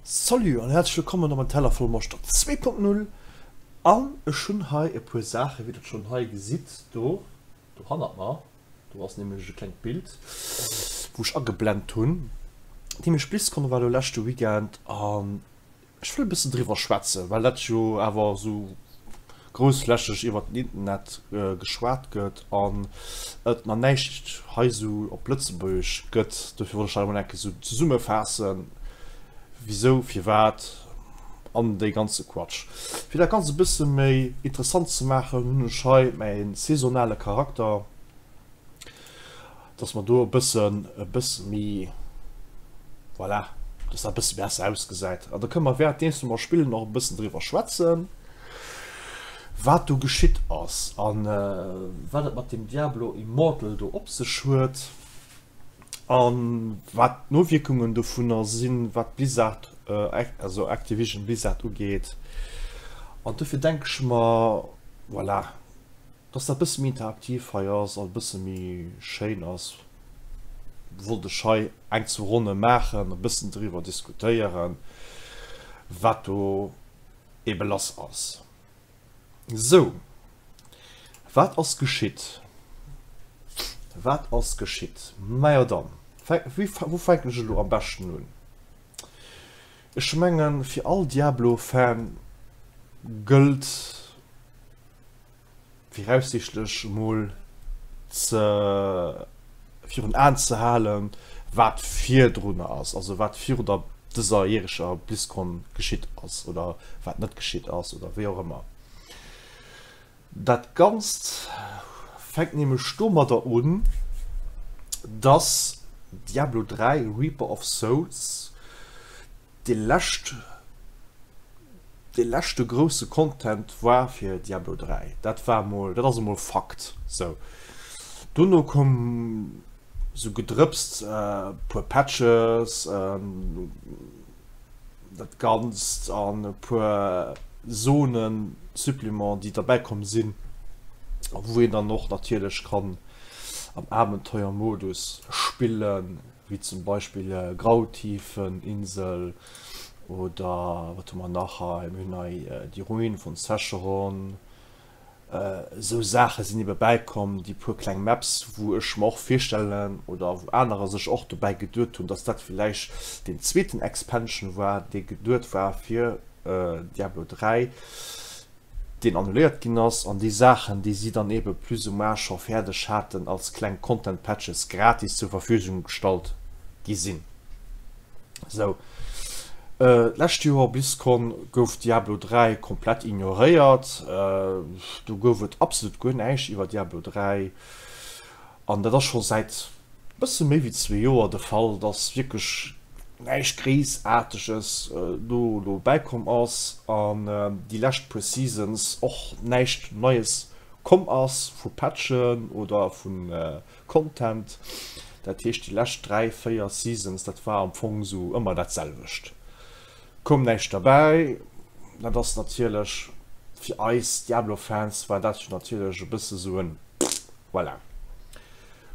Salut an häerzlech wëllkommen op en Teller voll Moschter 2.0 an ech hunn hei e puer Saachen, wéi der schonn hei gesitt, do do hannert mer, do ass nämlech e klengt Bild wou ech ageblent hunn, nämlech BlizzCon war elo leschte Weekend an Ech wëll e bëssen driwwer schwätzen, well dat jo awer esou groussflächeg iwwer den Internet geschwat gëtt an et nach näischt hei esou op Lëtzebuergesch gëtt. Dofir wollt ech dat emol eng Kéier esou zesummefaassen, wisou, firwat an dee ganze Quatsch. Fir dat Ganzt e bësse méi interessant ze maachen, hunn ech hei mäi saisonale Charakter. Dass mer do e bëssen, e bësse méi, voilà, dass dat e bësse besser ausgesäit. An da kënne mer währenddeems wou mer spillen och e bëssen driwwer schwätzen, wat do geschitt ass a wat et mat deem Diablo Immortal do op sech huet a wat d'Nowierkungen dovunner sinn, wat Blizzard, also Activision Blizzard ugeet. An dofir denke ech mer, voilà, Dass dat bësse méi interaktiv hei ass an e bësse méi schéin ass, wollt ech hei eng zwou Ronne maachen, e bëssen driwwer diskutéieren, wat do ebe lass ass. Sou, wat ass geschitt? Wat ass geschitt? Majo dann, wou fänken ech elo am beschten un? Ech mengen, fir all Diablo-Fan gëllt, viraussiichtlech emol ze virun Aen ze halen, wat virdrun ass, also wat viru der dëser järeger BlizzCon geschitt ass oder wat net geschitt ass oder wéi och ëmmer. Dat Ganzt fänkt nämlech domadder un, dass Diablo 3, Reaper of Souls Dee lescht, dee leschte grousse Content war fir Diablo 3. Dat war mol, dat ass emol Fakt. Sou. Dono koum sou gedrëpst e puer Patches, dat Ganzt an e puer Zonen, Suppléments, déi derbäi komm sinn, wou een dann och natierlech kann am Abenteuermodus spillen. wéi zum Beispill Grautiefeninsel oder wat hu mer nach hei, mir hunn hei déi Ruine vun Sescheron, esou Saache sinn ebe bäikomm, déi puer kleng Maps, wou ech mer och virstellen oder wou anerer sech och dobäi geduet hunn, dass dat villäicht deen zweeten Expansion war, dee geduet war fir Diablo 3. deen annuléiert ginn ass, an déi Saachen, déi si dann eebe plus ou moins scho fäerdeg haten, als kleng Content Patches gratis zur Verfügung gestallt gi sinn. Sou, d'lescht Joer BlizzCon gouf Diablo 3 komplett ignoréiert, do gouf et absolut guer näischt iwwer Diablo 3, an dat ass scho säit bësse méi wéi zwee Joer de Fall, dass wierklech näischt Gréissaarteges do elo bäikomm ass an déi lescht puer Seasons och näischt Neies komm ass vu Patchen oder vu Content. Dat heescht déi lescht 3, 4 Seasons, dat war am Fong esou ëmmer dat selwecht. Koum näischt derbäi. Dat ass natierlech fir eis Diablo-Fans war dat jo natierlech e bësse sou en Voilà.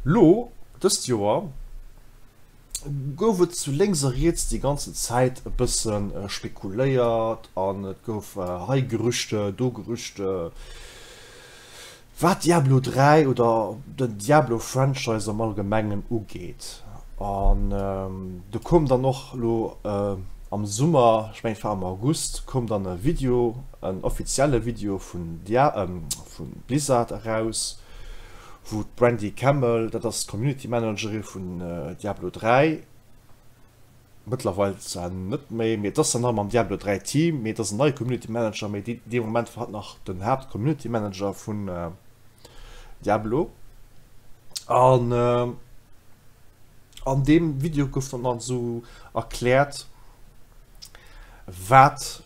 Lo, dëst Joer, gouf et zu lénks a riets déi ganzen Zäit e bësse spekuléiert an et gouf hei Gerüchte, do Gerüchte, wat Diablo 3 oder den Diablo-Franchise am Allgemengen ugeet. An do koum dann och lo am Summer, ech mengen et war am August, koum dann e Video, en offizielle Video vun Blizzard eraus, wou d'Brandy Campbell, dat ass d'Community Managerin vun Diablo 3, mëttlerweil zwar net méi, mee et ass dann nach mam Diablo 3 Team, mee et ass en neie Community Manager, mee dee dee Moment war hatt nach den Haapt-Community Manager vun Diablo. An an deem Video gouf dann dann esou erkläert, wat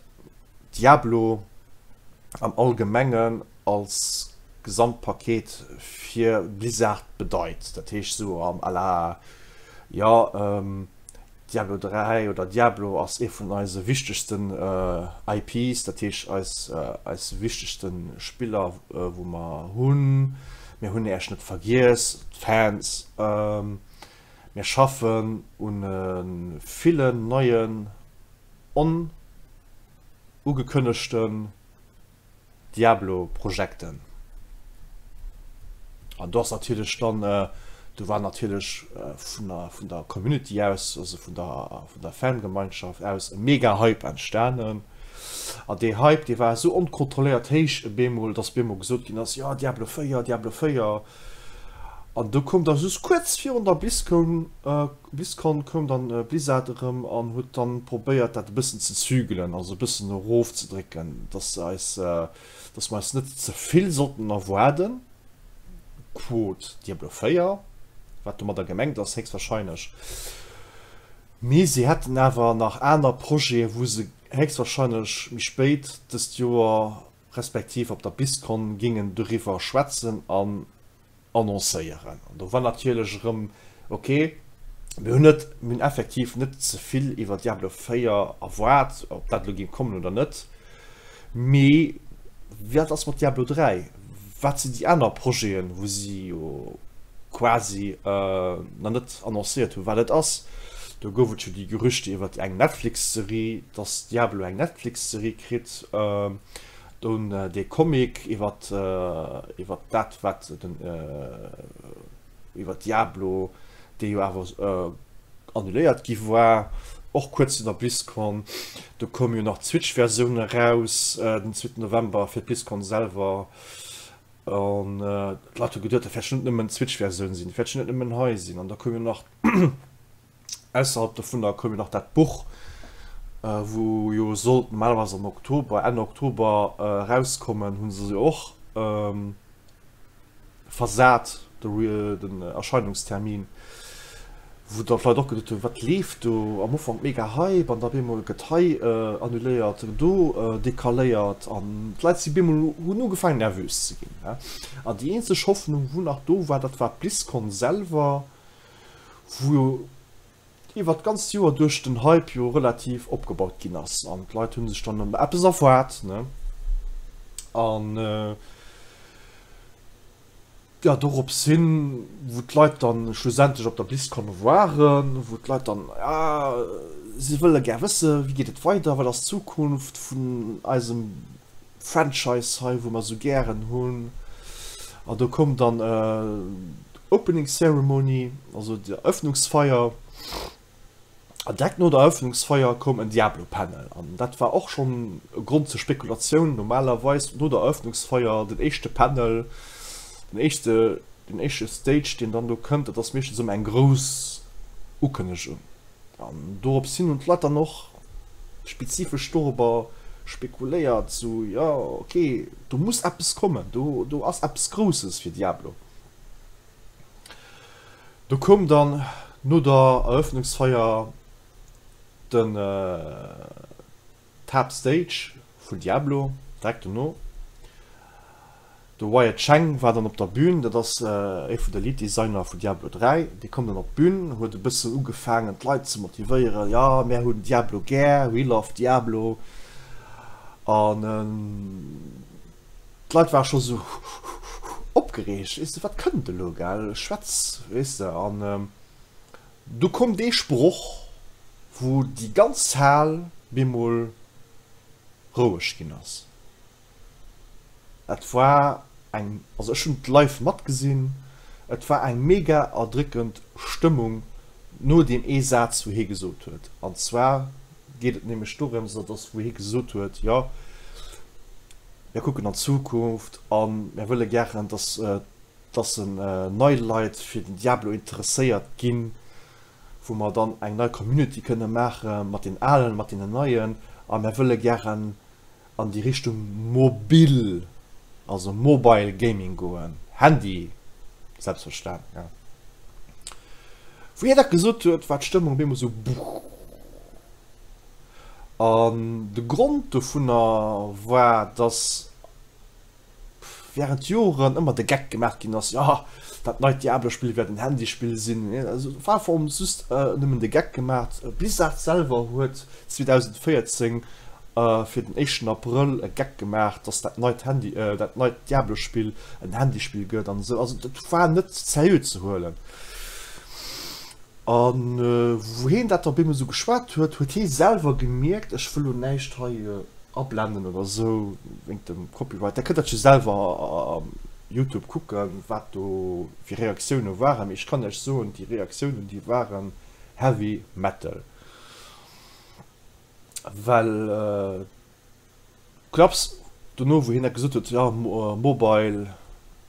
Diablo am Allgemengen als Gesamtpaket fir Blizzard bedeit. Dat heescht esou am à la, jo, Diablo 3 oder Diablo ass ee vun eise wichtegsten IPs, dat heescht eis eis wichtegste Spiller wou mer hunn. Mir hunn Äech net vergiess, d'Fans. Mir schaffen un villen neien. onugekënnegten Diablo-Projekten. An do ass natierlech dann, do war natierlech vun der, vun der Community aus, also vun der, vun der Fangemeinschaft aus e mega Hype entstanen. An dee Hype, dee war esou onkontrolléiert héich e bemol, dass bemol gesot ginn ass, jo Diablo 4, Diablo 4. An do koum da just kuerz virun der BlizzCon, BlizzCon koum dann Blizzard erëm an huet dann probéiert dat e bëssen ze zügelen, also e bëssen erofzedrécken, dass se eis, dass mer eis net ze vill sollten erwaarden, quote Diablo 4, wat domadder gemengt ass héchstwahrscheinlech. Mee si hätten awer nach aner Projete wou se héchstwahrscheinlech méi spéit dëst Joer respektiv op der BlizzCon gingen doriwwer schwätzen an annoncéieren. An do war natierlech erëm, ok, mir hunn net, mir hunn effektiv net ze vill iwwer Diablo 4 erwaart, ob dat elo géing kommen oder net, mee wat ass mat Diablo 3? Wat sinn déi aner Projeten, wou si jo quasi nach net annoncéiert hunn, wat et ass? Do gouf et jo déi Gerüchte iwwer eng Netflix-Serie, dass Diablo eng Netflix-Serie kritt. Dunn dee Comic iwwer iwwer dat wat den iwwer Diablo, dee jo awer annuléiert gi war, och kuerz no der BlizzCon. Do koum jo nach d'Switch-Versioun eraus den zweeten November fir d'BlizzCon selwer. An d'Leit hu geduet, dat wäert schon net nëmmen d'Switch-Versioun sinn, dat wäert schon net nëmmen hei sinn. An da koum jo nach Ausserhalb dovunner koum jo nach dat Buch, wou jo sollt normalerweis am Oktober, Enn Oktober erauskommen, hu se jo och versat, den Erscheinungstermin, wou dann d'Leit och geduet hunn, wat leeft do, am Ufank mega Hype an da bemol gëtt hei annuléiert, do decaléiert an d'Leit si bemol, hunn ugefaangen nervös ze ginn. An déi eenzeg Hoffnung wou nach do war, dat war d'BlizzCon selwer, wou jo iwwert d'ganzt Joer duerch den Hype jo relativ opgebaut ginn ass an d'Leit hu sech dann eppes erwaart, ne? An jo, dorops hin, wou d'Leit dann schlussendlech op der BlizzCon waren, wou d'Leit dann, ja, si wëlle gär wësse wéi geet et weider, wat ass d'Zukunft vun eisem Franchise hei, wou mer esou gären hunn. An do koum dann d'Opening Ceremony, also d'Eröffnungsfeier. An direkt no der Eröffnungsfeier koum en Diablo-Panel. An dat war och schonn e Grond zur Spekulatioun. Normalerweis no der Eröffnungsfeier den éischte Panel, den éischte, den éischte Stage, deen dann do kënnt, dat ass meeschtens ëmmer eng grouss Ukënnegung. An dorops hin hunn d'Leit dann och spezifesch dorobber spekuléiert, sou, jo, ok, do muss eppes kommen, do, do ass eppes Grousses fir Diablo. Do koum dann no der Eröffnungsfeier den d'Haaptstage vun Diablo direkt dono. De Wyatt Cheng war dann op der Bühn, dat ass ee vun de Lead Designer vu Diablo 3. Dee koum dann op d'Bühn, huet e bëssen ugefaangen d'Leit ze motivéieren, jo mär hunn Diablo gär, we love Diablo. An d'Leit ware scho sou opgereegt, weess de, wat kënnt elo, gell, schwätz, weess de. An du koum dee Sproch, wou déi ganz Hal bemol roueg ginn ass. Et war eng, also ech hunn et live matgesinn, et war eng mega erdréckend Stëmmung no deem ee Saz wou hie gesot huet. An zwar geet et nämlech dorëms, dat ass wou hie gesot huet, jo mir kucken an d'Zukunft a mir wëlle gären, dass dass nei Leit fir den Diablo interesséiert ginn, wou mer dann eng nei Community kënne maache mat den Alen, mat deenen Neien a mir wëlle gären an déi Richtung mobil, also mobile gaming goen, Handy selbstverstan, ja. Wou hie dat gesot huet, war d'Stëmmung op eemol sou buhh. An de Grond dovunner war, dass während Joren ëmmer de Geck gemaach ginn ass, jo, dat neit Diablo-Spill wäert en Handyspill sinn. Also war am Fong just nëmmen de Geck gemaach. Blizzard selwer huet 2014 fir den éischten Abrëll e Geck gemaach, dass dat neit Handy, dat neit Diablo-Spill en Handyspill gëtt an esou. Also dat war net seriö ze huelen. A wou heen dat da op eemol esou geschwat huet, huet hee selwer gemierkt, ech wëll lo näischt hei ablenden oder esou wéingt dem Copyright, der kënnt dat jo selwer am Youtube kucken, wat do fir Reaktioune waren, mee ech kann iech soen, déi Reaktiounen, déi waren heavy metal, well. Knapps dono wou hien dat gesot huet, jo mobile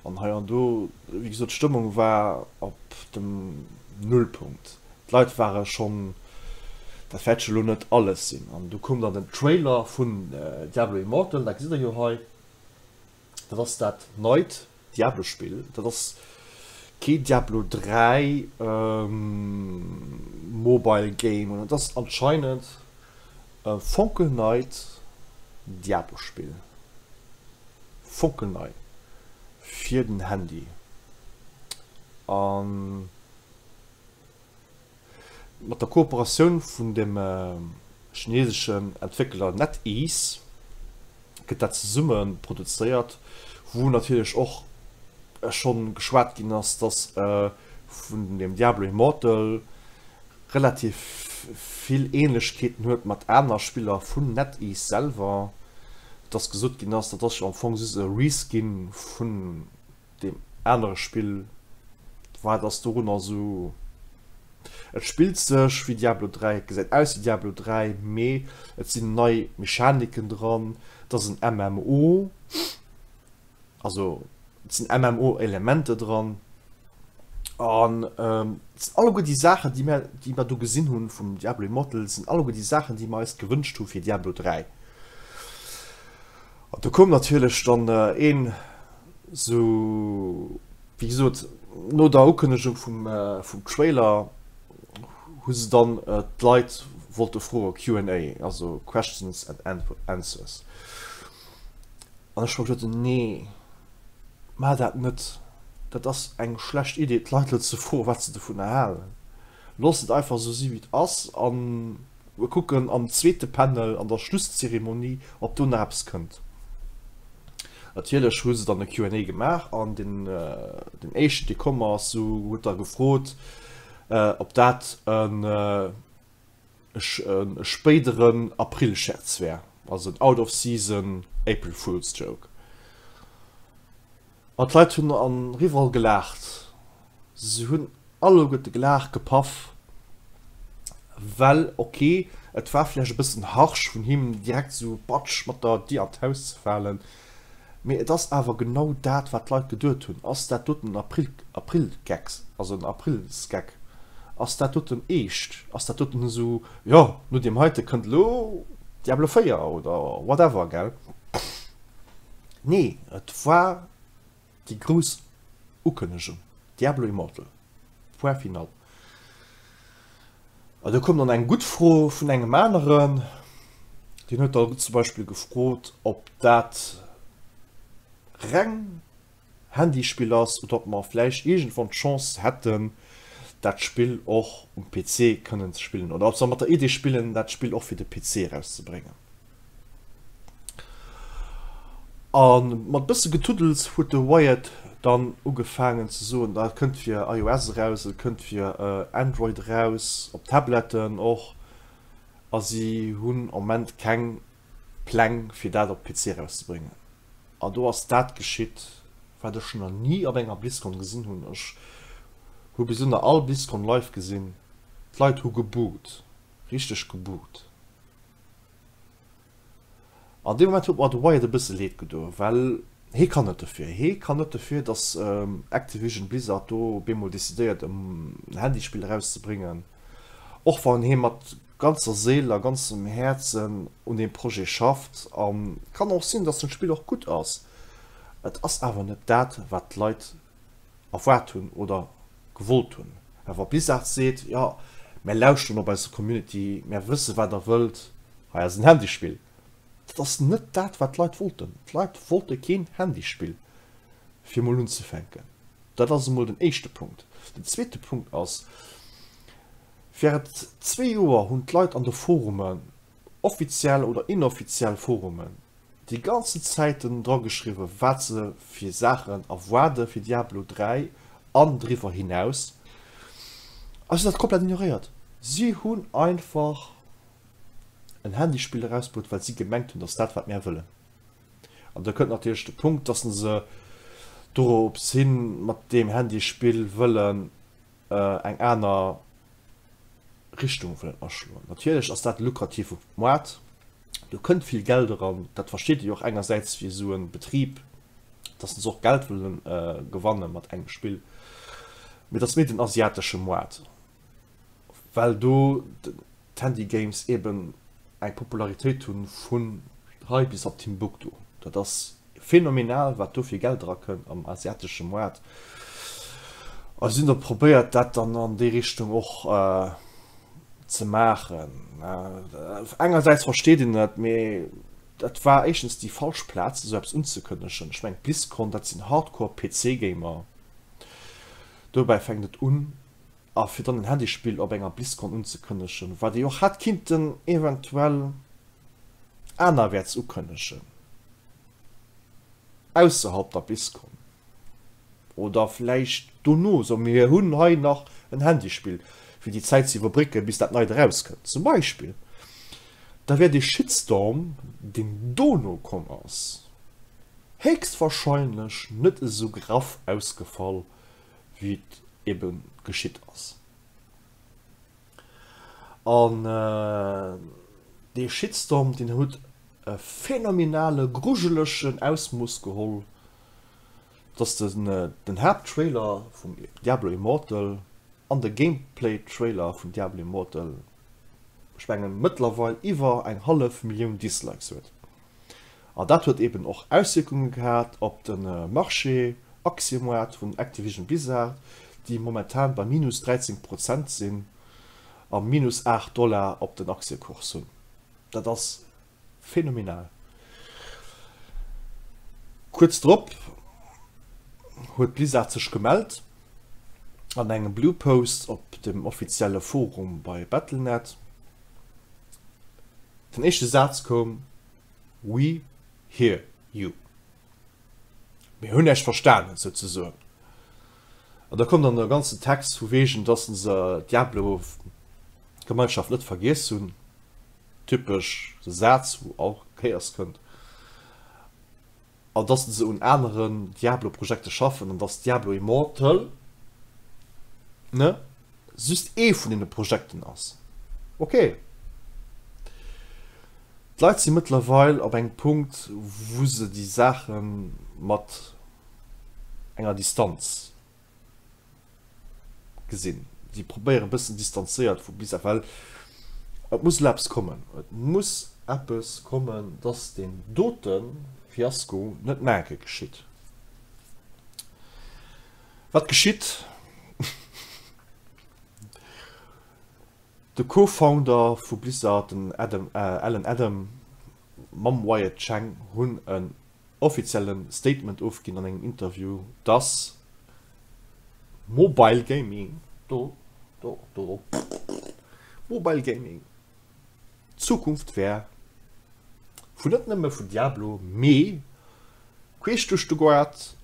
an hei an do, wéi gesot d'Stëmmung war op dem Nullpunkt, d'Leit ware schonn, dat wäert jo elo net alles sinn. An du koum dann den Trailer vun Diablo Immortal, dat gesitt der jo hei, dat ass dat neit Diablo-Spill, dat ass kee Diablo 3 Mobile Game, dat ass anscheinend E fonkelneit Diablo-Spill, fonkelnei, fir den Handy a mat der Kooperatioun vun dem chineseschen Entwéckler NetEase gëtt dat zesumme produzéiert, wou natierlech och schonn geschwat ginn ass, dass vun dem Diablo Immortal relativ vill Ähnlechkeeten huet mat aner Spiller vun NetEase selwer, dass gesot ginn ass, dat ass jo am Fong just e Reskin vun deem anere Spill, wat ass dorunner esou? Et spillt sech wéi Diablo 3, et gesäit aus wéi Diablo 3, mee et sinn nei Mechaniken dran, et ass en MMO. Also et sinn MMO-Elemente dran an et sinn alleguer déi Saachen, déi mir, déi mer do gesinn hunn vum Diablo Immortal, sinn alleguer déi Saachen, déi mer eis gewënscht hu fir Diablo 3. An do koum natierlech dann een esou, wéi gesot, no der Ukënnegung vum, vum Trailer hu se dann d'Leit wollte froe, Q and A, also Questions and Answers. An ech hu mer geduet, nee, maach dat net, dat ass eng schlecht Idee, d'Leit elo ze froen, wat se dovunner halen. Looss et einfach esou si wéi et ass a mir kucken am zweete Panel, an der Schlusszeremonie, ob do nach eppes kënnt. Natierlech hu se dann e Q and A gemaach an den éischten, dee komm ass, huet da gefrot, ob dat e e spéideren Aprilscherz wär, also en out of season April Fools joke. An d'Leit hunn an Riwall gelaacht, se hunn alleguerte gelaacht, gepaff, well ok, et war vläicht e bëssen harsch vun him direkt esou batsch mat der Dier an d'Haus ze falen, Mee et ass awer genau dat, wat d'Leit geduet hunn. Ass dat doten en April, Aprilgeck, also en Aprilsgeck? Ass dat doten eescht? Ass dat doten esou, jo, no deem heite kënnt elo Diablo 4 oder whatever, gell? Nee, et war déi grouss Ukënnegung, Diablo Immortal, point final. A do koum dann eng gutt Fro vun engem aneren, deen huet da zum Beispill gefrot, ob dat reng Handyspill ass oder ob mer vläicht iergendwann d'Chance hätten, dat Spill och um PC kënnen ze spillen oder ob se mat der Idee spillen, dat Spill och fir de PC erauszebréngen. A mat bësse Getuddels huet de Wyatt dann ugefaangen ze soen, ah et kënnt fir iOS eraus, et kënnt fir Android eraus, op Tabletten och, a si hunn am Moment keng Pläng fir dat op PC erauszebréngen. An do ass dat geschitt, wat ech nach ni op enger BlizzCon gesinn hunn. Ech hu bis elo nach all BlizzCon live gesinn, d'Leit hu gebuht, richteg gebuht. An deem Moment huet mer de Wyatt e bësse leed gedoen, well hee kann net dofir. Hee kann net dofir, datt Activision Blizzard do op eemol decidéiert en Handyspill erauszebréngen, och wann hee mat ganzer Séil a ganzem Häerzen un deem Projet schafft. A kann och sinn, datt den Spill och gutt ass. Et ass awer net dat, wat d'Leit erwaart hunn oder gewollt hunn. Well wa Blizzard seet, jo mär lauschteren op eis Community, mär wësse wat der wëllt, hei ass en Handyspill, dat ass net dat wat d'Leit wollten. D'Leit wollte keen Handyspill fir emol unzefänken. Dat ass emol den éischte Punkt. Den zweete Punkt ass, Während zwee Joer hunn d'Leit an de Forumen, offiziell oder inoffiziell Forumen, déi ganzen Zäiten drageschriwwen, wat se fir Saachen erwaarde fir Diablo 3 an driwwer hinaus. A si hunn dat komplett ignoréiert. Si hunn einfach en Handyspill erausbruet, well si gemengt hunn, dass dat wat mär wëllen. An da kënnt natierlech de Punkt, dass se dorops hin mat deem Handyspill wëllen eng aner Richtung wëllen aschloen. Natierlech ass dat e lukrative Moart, do kënnt vill Geld eran, dat versteet ee jo och engersäits fir esou e Betrib, dass se och Geld wëllen gewanne mat engem Spill, mee et ass méi den asiatesche Moart, well do d'Handy-Games eben eng Popularitéit hunn vun hei bis op Timbuktu. Dat ass phänomenal, wat do fir Geld erakënnt am asiatesche Moart. A si hunn da probéiert, dat dann an déi Richtung och ze maachen. Engersäits versteet een et, mee dat war éischtens déi falsch Plaz, esou eppes unzekënnegen. Ech mengen, d'BlizzCon, dat sinn Hardcore-PC-Gamer. Dobäi fänkt et un. A fir dann en Handyspill op enger BlizzCon unzekënnegen, wat ee och hätt kinnten eventuell anerwäerts ukënnegen, ausserhalb der BlizzCon oder vläicht dono, so mir hunn hei nach en Handyspill, fir déi Zäit ze iwwerbrécken, bis dat Neit erauskënnt zum Beispill, da wär dee Shitstorm, deen dono komm ass, héchstwahrscheinlech net esou graff ausgefall, wéi et ebe geschitt ass. An dee Shitstorm, deen huet e phänomenale grujelegen Ausmooss geholl, dass den Haapttrailer vum Diablo Immortal an de Gameplay-Trailer vun Diablo Immortal, ech mengen, mëttlerweil iwwer eng hallef Millioun Dislikes huet. An dat huet eben och Auswierkunge gehat op de Marché, Aktiemoart vun Activision Blizzard, déi momentan bei minus 13 Prozent sinn a minus 8 Dollar op den Aktiekurs hunn. Dat ass phänomenal. Kuerz drop huet Blizzard sech gemellt an engem Blue Post op dem offizielle Forum bei Battle.net. Den éischte Saz koum, We hear you. Mir hunn Iech verstanen, souzesoen. An da koum dann e ganzen Text vu wegen, dass se d'Diablo-Gemeinschaft net vergiess hunn. Typesch de Saz, wou all Kéiers kënnt. An dass se un aneren Diablo-Projekte schaffen an dass Diablo Immortal, ne, just ee vun deene Projekten ass. Ok. D'Leit si mëttlerweil op engem Punkt, wou se déi Saache mat enger Distanz gesinn. Si probéieren e bëssen distanzéiert vu Blizzard, well et muss elo eppes kommen. Et muss eppes kommen, dass deen dote Fiasko net nach eng Kéier geschitt. Wat geschitt? De Co-Founder vu Blizzard, den Adam, Allen Adham, mam Wyatt Cheng hunn en offizielle Statement ofginn an engem Interview, dass Mobile Gaming, do, do, do, Mobile Gaming d'Zukunft wär vun net nëmme vun Diablo, mee queesch duerch de Goart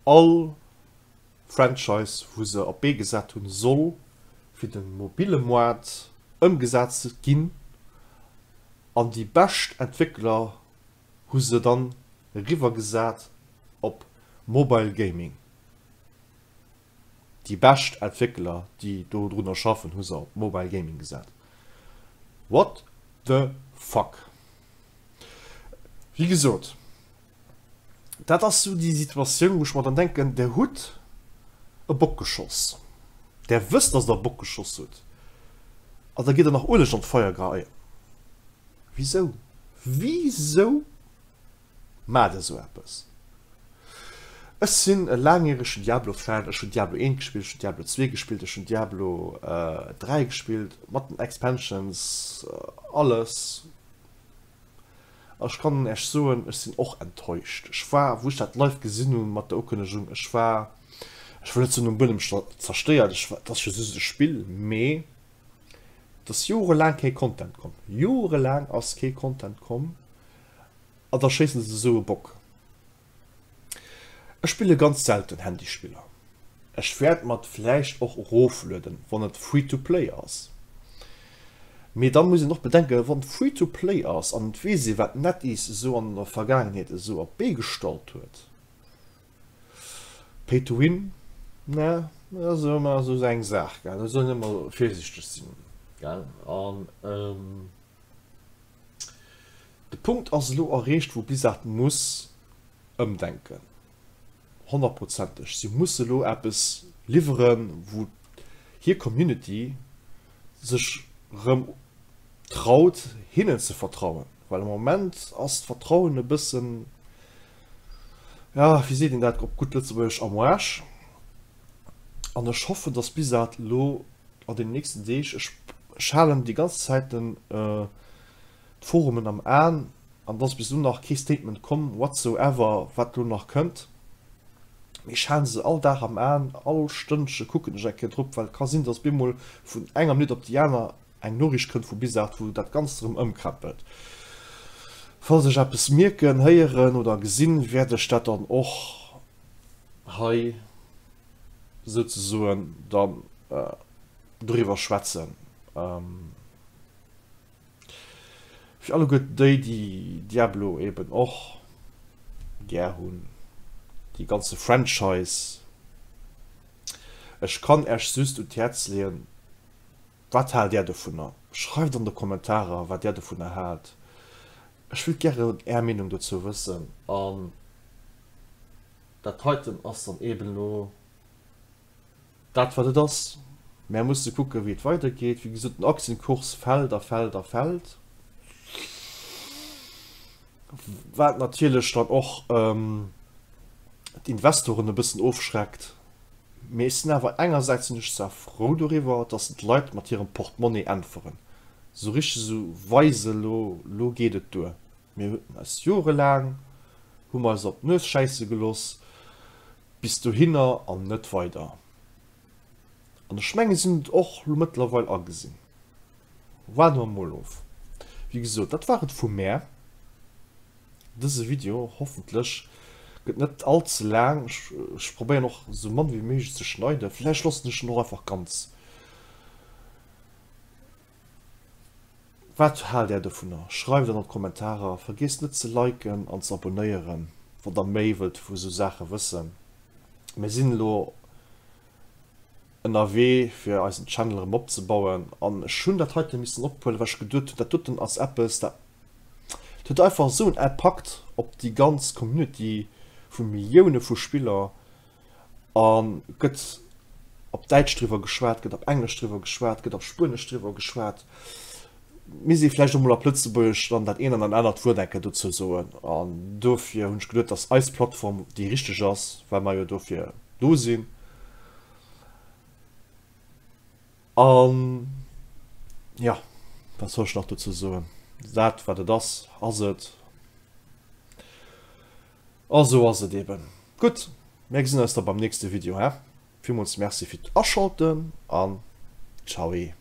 all Franchise wou se op d'Bee gesat hunn, soll fir de mobile Moart ëmgesat ginn an déi bescht Entwéckler hu se dann eriwwer gesat op Mobile Gaming. Déi bescht Entwéckler déi do drunner schaffen hu se op Mobile Gaming gesat. What the fuck? Wéi gesot, dat ass esou déi Situatioun, wou ech mer dann denken, Der hutt e Bock geschoss, Der wësst, dass Der e Bock geschoss hutt, an da gitt Der nach Ueleg an d'Feier geheien. Wisou? Wisou maacht Der esou eppes? Ech sinn e laangjäregen Diablo-Fan, ech hunn Diablo 1 gespillt, ech hunn Diablo 2 gespillt, ech hunn Diablo 3 gespillt, mat den Expansions, alles. A ech kann Äech soen, ech sinn och enttäuscht. Ech war, wou ech dat live gesinn hunn mat der Ukënnegung, ech war, ech wëll net soen um Buedem zerstéiert, ech war, et ass jo just e Spill, mee et ass jorelaang kee Content komm. Jorelaang ass kee Content komm a da schéissen se esou e Bock. Ech spille ganz selten Handyspiller. Ech wäert mer et vläicht och eroflueden, wann et free to play ass. Mee da muss een och bedenken, wann et free to play ass an et weess ee wat NetEase esou an der Vergaangenheet esou op d'Bee gestallt huet, Pay to win, ne, dat ass ëmmer esou eng Saach, gell, da soll een ëmmer virsichteg sinn, gell. An de Punkt ass elo erreecht, wou Blizzard muss ëmdenken. Honnertprozenteg. Si musse lo eppes liwweren, wou hir Community sech rëm traut, hinnen ze vertrauen. Well am Moment ass d'Vertrauen e bëssen, jo, wéi seet een dat op gutt Lëtzebuergesch, am Aarsch. An ech hoffen, dass Blizzard elo an den nächsten Deeg, ech halen déi ganz Zäit den d'Forumen am Aen, An et ass bis elo nach kee Statement komm, what so ever, wat elo nach kënnt. Mee ech halen se all Dag am Aen, all Stënnche kucken ech eng Kéier drop, well et ka sinn, dass bemol vun enger Minutt op déi aner eng Noriicht kënnt vu Bizart, wou dat Ganzt erëm ëmkrempelt. Falls ech eppes mierken, héieren oder gesinn, wäert ech dat dann och hei souzesoen dann doriwwer schwätzen. Fir alleguer déi, déi Diablo eben och gär hunn, dee ganze Franchise, ech kann Äech just un d'Häerz leeën, wat haalt Är dovunner? Schreift an de Kommentarer, wat Är dovunner haalt. Ech wëllt gären Är Meenung dozou wëssen. An dat heiten ass dann eben elo. Dat wat et ass. Mär musse kucken, wéi et weidergeet. Wéi gesot, den Aktienkurs fält a fält a fält, wat natierlech dann och d'Investoren e bëssen ofschreckt. Mee ech sinn awer engersäits sinn ech zwar frou doriwwer, datt d'Leit mat hirem Portemonnaie äntweren, esou richteg esou weisen, elo, elo geet et duer. Mir hunn eis jorelaang, hu mer eis op d'Nues schäisse gelooss, Bis dohinner an net weider. An ech mengen, si hunn et och lo mëttlerweil agesinn. Waarde mer mol of. Wéi gesot, dat war et vu mär. Dëse Video, hoffentlech gëtt net all ze laang. Ech probéieren och esou mann wéi méiglech ze schneiden. Vläicht loossen ech en och einfach ganz. Wat haalt är dovunner? Schreift an d'Kommentarer. Vergiesst net ze liken an ze abonnéieren wann der méi wëllt vu sou Saache wëssen. Mir sinn elo ënnerwee fir eisen Channel erëm opzebauen an ech hunn dat heiten missen ophuelen well ech geduet hunn dat doten ass eppes dat huet einfach esou en Impakt op déi ganz Community vu Millioune vu Spiller A gëtt op Däitsch driwwer geschwat, gëtt op Englesch driwwer geschwat, gëtt op Spuenesch driwwer geschwat, misst ee vläicht och mol op Lëtzebuergesch dann dat eent an dat anert Wuert eng Kéier dozou soen. An dofir hunn ech geduet, dass eis Plattform déi richteg ass, well mer jo dofir do sinn. An, jo, wat soll ech nach dozou soen? Dat, wat et ass, ass et. A sou ass et eben. Gutt, mär gesinn eis da beim nächste Video, he? Villmools Merci fir d'Aschalten an Ciaoi.